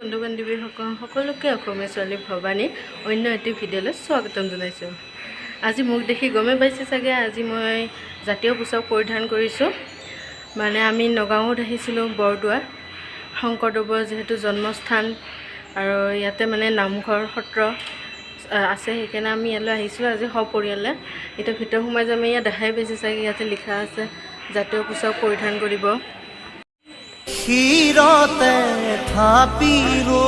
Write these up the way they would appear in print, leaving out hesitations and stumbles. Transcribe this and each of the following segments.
বন্ধু বান্ধৱীসকল সকলোকে অসমীয়া ছোৱালী ভৱানী অন্য এটি ভিডিঅ'লৈ স্বাগতম জনাইছোঁ। আজি মোক দেখি গমেই পাইছে চাগে, আজি মই জাতীয় পোচাক পৰিধান কৰিছোঁ। মানে আমি নগাঁৱত আহিছিলোঁ, বৰদোৱা, শংকৰদেৱৰ যিহেতু জন্মস্থান আৰু ইয়াতে মানে নামঘৰ সত্ৰ আছে, সেইকাৰণে আমি ইয়ালৈ আহিছিলোঁ আজি সপৰিয়ালে। এতিয়া ভিতৰ সোমাই যাম। ইয়াত দেখাই পাইছে চাগে, ইয়াতে লিখা আছে জাতীয় পোচাক পৰিধান কৰিব। শিৰতে থাপিলো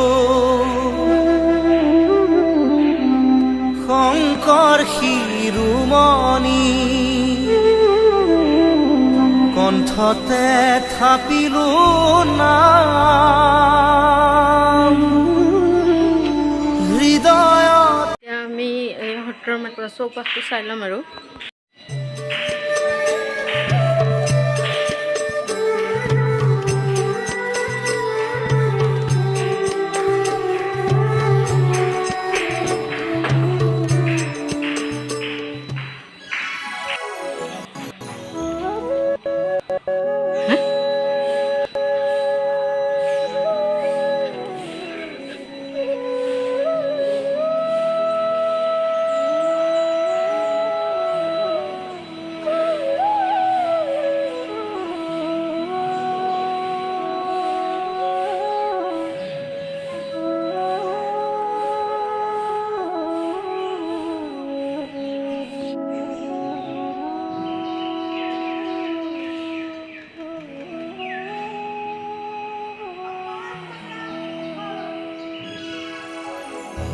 শংকৰ শিৰোমণি, কণ্ঠতে থাপিলো নাম হৃদয়ত। এতিয়া আমি এই সত্ৰৰ মানে পুৰা চৌপাশটো চাই ল'ম আৰু।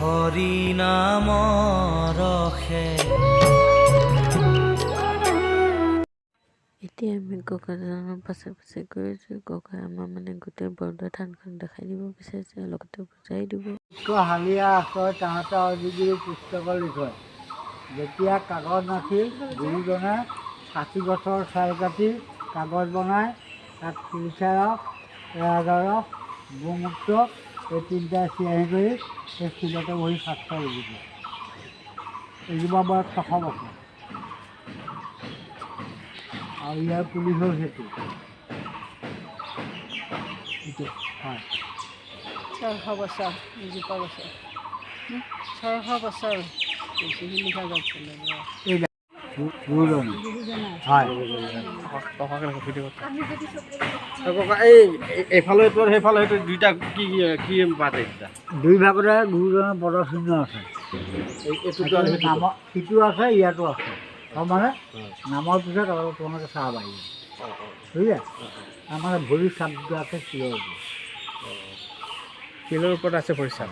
হৰি নাম ৰসে। এতিয়া আমি ককাজনৰ পাছে পাছে গৈ আছোঁ। ককাই আমাৰ মানে গোটেই বৰদোৱা থানখন দেখাই দিব বিচাৰিছে, লগতে বুজাই দিব। হালিয়া আচয় তাহাঁতৰ অধিগুৰু পুস্তকৰ বিষয়। যেতিয়া কাগজ নাছিল, গুৰুজনে 60 গছৰ ছাল কাটি কাগজ বনাই তাত শিলিখা ৰস, এৰাজৰ ৰস, গোমূত্ৰ এই তিনিটা চিয়াহী কৰি সেই শিলতে বহি শাস্ত্ৰ লিখিছে। এইজোপা বয়স 600 বছৰ আৰু ইয়াৰ পুলি হ'ল সেইটো এইটো হয়। 600 বছৰ এজোপা গছৰ, 600 বছৰ হৈছে শিলিখা গছ। এই গুৰুজনে হয়। এই এইফালে তোৰ সেইফালে সেইটো দুইটা কি কি পাতে এতিয়া? দুই ভাগতে গুৰুজনৰ পদচিহ্ন আছে। এইটোতো আৰু সেইটো নামৰ সিটো আছে, ইয়াতো আছে। মানে নামৰ পিছত অলপ তোমালোকে চাব পাৰিবা, বুজিলা? আমাৰ ভৰিৰ চাপটো আছে শিলৰ ওপৰত। শিলৰ ওপৰত আছে ভৰি চাপ।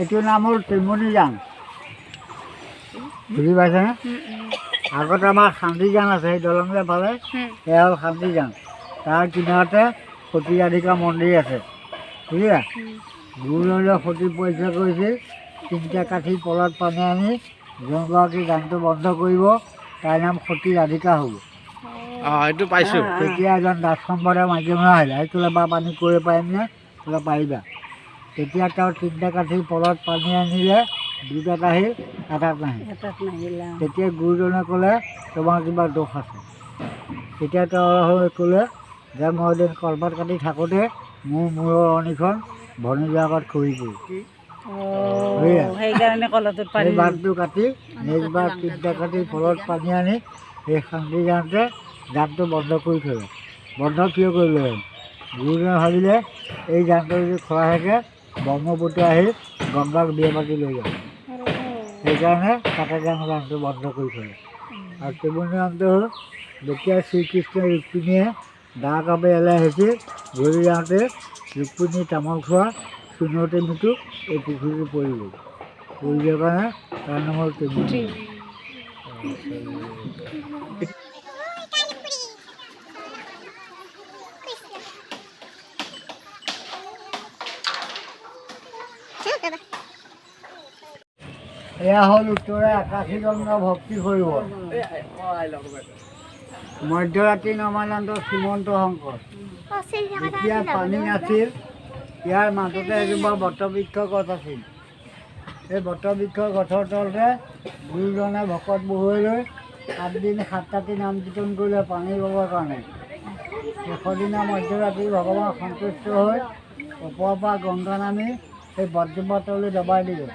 এইটো নাম হ'ল টেমনি যান, বুজি পাইছেনে? আগতে আমাৰ শান্তিজান আছে, সেই দলং যে ফালে সেয়া হ'ল শান্তিজান। তাৰ কিনাৰতে সতী ৰাধিকা মন্দিৰ আছে, বুজিলা? গুৰুজনে সতী পৰীক্ষা কৰিছিল, তিনিটা কাঠি পলত পানী আনি যোনগৰাকী গানটো বন্ধ কৰিব তাৰ নাম সতী ৰাধিকা হ'ব। অঁ, এইটো পাইছোঁ। তেতিয়া এজন দাস সম্প্ৰদায়ৰ মাইকী মানুহ আহিলে, এই তোলা বা পানী কৰিব পাৰিমনে? তোলা পাৰিবা। তেতিয়া তেওঁ তিনিটা কাঠি পলত পানী আনিলে, দুটাত আহিল, এটাত নাহিল। এটাত নাহিল। তেতিয়া গুৰুজনে ক'লে, তোমাৰ কিবা দোষ আছে। তেতিয়া তেওঁ ক'লে যে মই এদিন কলপাত কাটি থাকোঁতে মোৰ মূৰৰ অণিখন ভনীজোৱাৰ আগত খহি পৰিল। বুজিলা? সেইকাৰণে কলটোত সেই পানী বান্ধটো কাটি নেক্সটবাৰ তিনিটা কাঠি পলত পানী আনি সেই শান্তি যাওঁতে জানটো বন্ধ কৰি থ'লে। বন্ধ কিয় কৰিলে? গুৰুজনে ভাবিলে এই জানটো যদি খোলা থাকে ব্ৰহ্মপুত্ৰ আহি গংগাক বিয়া পাতি লৈ যাব, সেইকাৰণে কাটা জান জানটো বন্ধ কৰি থ'লে। আৰু টেমুনি নামটো হ'ল যেতিয়া শ্ৰীকৃষ্ণই ৰুক্মিণীয়ে দা কাপে ইয়ালৈ আহিছিল, ঘূৰি যাওঁতে ৰুক্মিণী তামোল খোৱা চূণতে মৃত্যু এই পুখুৰীটো পৰি গ'ল। পৰি যোৱাৰ কাৰণে তাৰ নাম হ'ল টেমুনি। এয়া হ'ল উত্তৰে আকাশীগংগা ভক্তি সৰোবৰ, মধ্যৰাত্ৰি নমানন্দ শ্ৰীমন্ত শংকৰ। যেতিয়া পানী নাছিল, ইয়াৰ মাজতে এজোপা বটবৃক্ষ গছ আছিল। সেই বটবৃক্ষ গছৰ তলতে গুৰুজনে ভকত বহুৱাই লৈ 7 দিন 7 ৰাতি নাম কীৰ্তন কৰিলে পানী পাবৰ কাৰণে। শেষৰ দিনা মধ্যৰাত্ৰি ভগৱান সন্তুষ্ট হৈ ওপৰৰ পৰা গংগা নামি সেই বটজোপা তলৈ দবাই দিলে।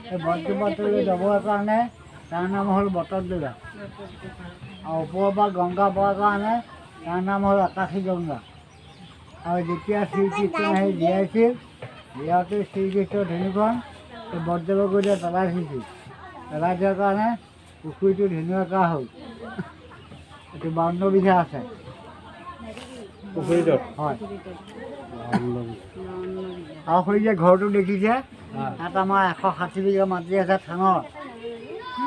সেই বটজোপা তলৈ দবোৱাৰ কাৰণে তাৰ নাম হ'ল বটদ্ৰৱা, আৰু ওপৰৰ পৰা গংগা পোৱাৰ কাৰণে তাৰ নাম হ'ল আকাশী গংগা। আৰু যেতিয়া শ্ৰীকৃষ্ণ আহি জীয়াইছিল, জীয়াওঁতে শ্ৰীকৃষ্ণৰ ধেনুখন এই বটদ্ৰৱা গৈ পেলাই থৈছিল। পেলাই দিয়াৰ কাৰণে পুখুৰীটো ধেনু আকাৰ হ'ল। এইটো 52 বিঘা আছে পুখুৰীটোত। হয়। আৰু সেই যে ঘৰটো দেখিছে, তাত আমাৰ 160 বিঘা মাটি আছে থানৰ।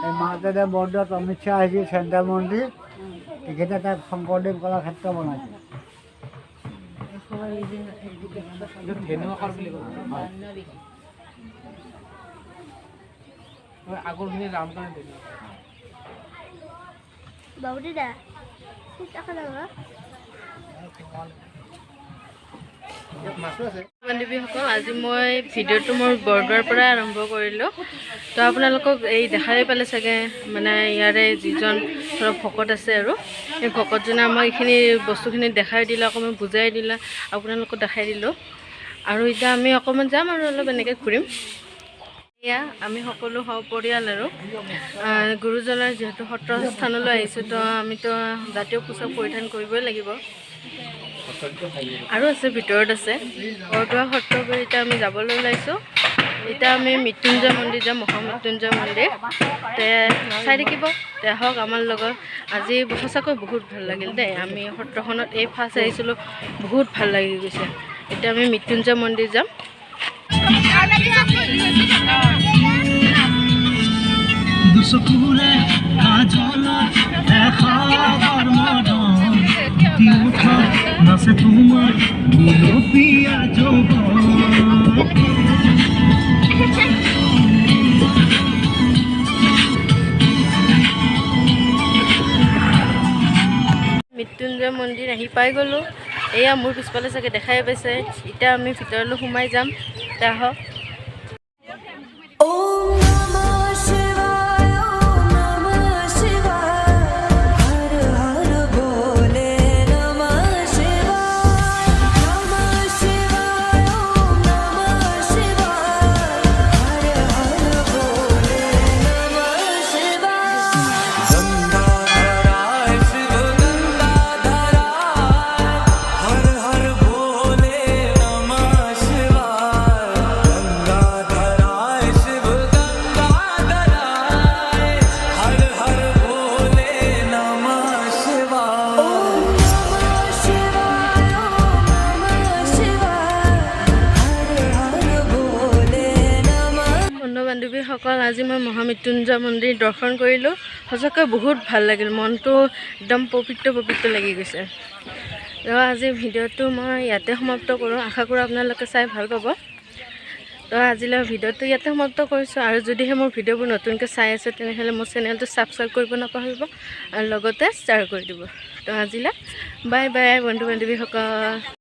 এই মাজতে বৰদোৱাত অমিত শ্বাহ আহিছিল, চেণ্ট্ৰেল মন্ত্ৰী, তেখেতে তাত শংকৰদেৱ কলাক্ষেত্ৰ বনাইছে। আগৰখিনি ৰাম কাৰণে। বাবুদিদা বান্ধৱীসকল, আজি মই ভিডিঅ'টো মোৰ বৰদোৱাৰ পৰাই আৰম্ভ কৰিলোঁ। তো আপোনালোকক এই দেখাই পালে চাগে, মানে ইয়াৰে যিজন ধৰক ভকত আছে আৰু সেই ভকতজনে আমাক এইখিনি বস্তুখিনি দেখাই দিলে, অকণমান বুজাই দিলে, আপোনালোকক দেখাই দিলোঁ। আৰু এতিয়া আমি অকণমান যাম আৰু অলপ এনেকৈ ঘূৰিম। এয়া আমি সকলো সপৰিয়াল আৰু গুৰুজনাৰ যিহেতু সত্ৰ স্থানলৈ আহিছোঁ, তো আমিতো জাতীয় পোচাক পৰিধান কৰিবই লাগিব। আৰু আছে ভিতৰত আছে বৰদোৱা সত্ৰ গৈ এতিয়া আমি যাবলৈ ওলাইছোঁ। এতিয়া আমি মৃত্যুঞ্জয় মন্দিৰ যাম, মহামৃত্যুঞ্জয় মন্দিৰ। তে চাই থাকিব, তে আহক আমাৰ লগত। আজি সঁচাকৈ বহুত ভাল লাগিল দেই। আমি সত্ৰখনত এই ফাৰ্ষ্ট আহিছিলোঁ, বহুত ভাল লাগি গৈছে। এতিয়া আমি মৃত্যুঞ্জয় মন্দিৰ যাম। দুচকুৰে কাজলত এসাগৰ মদন, ওঠত নাচে তোমাৰ গুলপীয়া যৌৱন। মৃত্যুঞ্জয় মন্দিৰ আহি পাই গ'লোঁ। এয়া মোৰ পিছফালে চাগে দেখাই পাইছে। এতিয়া আমি ভিতৰলৈ সোমাই যাম। তে আহক। ॐ नमः शिवाय, ॐ नमः शिवाय, हर हर भोले नमः शिवाय, नमः शिवाय, ॐ नमः शिवाय, हर हर भोले नमः शिवाय। गंगाधराय शिव गंगाधराय, हर हर भोले नमः शिवाय। गंगाधराय शिव गंगाधराय, हर हर भोले नमः शिवाय। ॐ नमः शिवाय, ॐ नमः शिवाय, हर हर भोले नमः। বন্ধু বান্ধৱীসকল, আজি মই মহামৃত্যুঞ্জয় মন্দিৰ দৰ্শন কৰিলোঁ। সঁচাকৈ বহুত ভাল লাগিল, মনটো একদম পবিত্ৰ পবিত্ৰ লাগি গৈছে। তো আজি ভিডিঅ'টো মই ইয়াতে সমাপ্ত কৰোঁ। আশা কৰোঁ আপোনালোকে চাই ভাল পাব। তো আজিলৈ ভিডিঅ'টো ইয়াতে সমাপ্ত কৰিছোঁ। আৰু যদিহে মোৰ ভিডিঅ'বোৰ নতুনকৈ চাই আছে, তেনেহ'লে মোৰ চেনেলটো ছাবস্ক্ৰাইব কৰিব নাপাহৰিব আৰু লগতে শ্বেয়াৰ কৰি দিব। তো আজিলৈ বাই বাই বন্ধু বান্ধৱীসকল।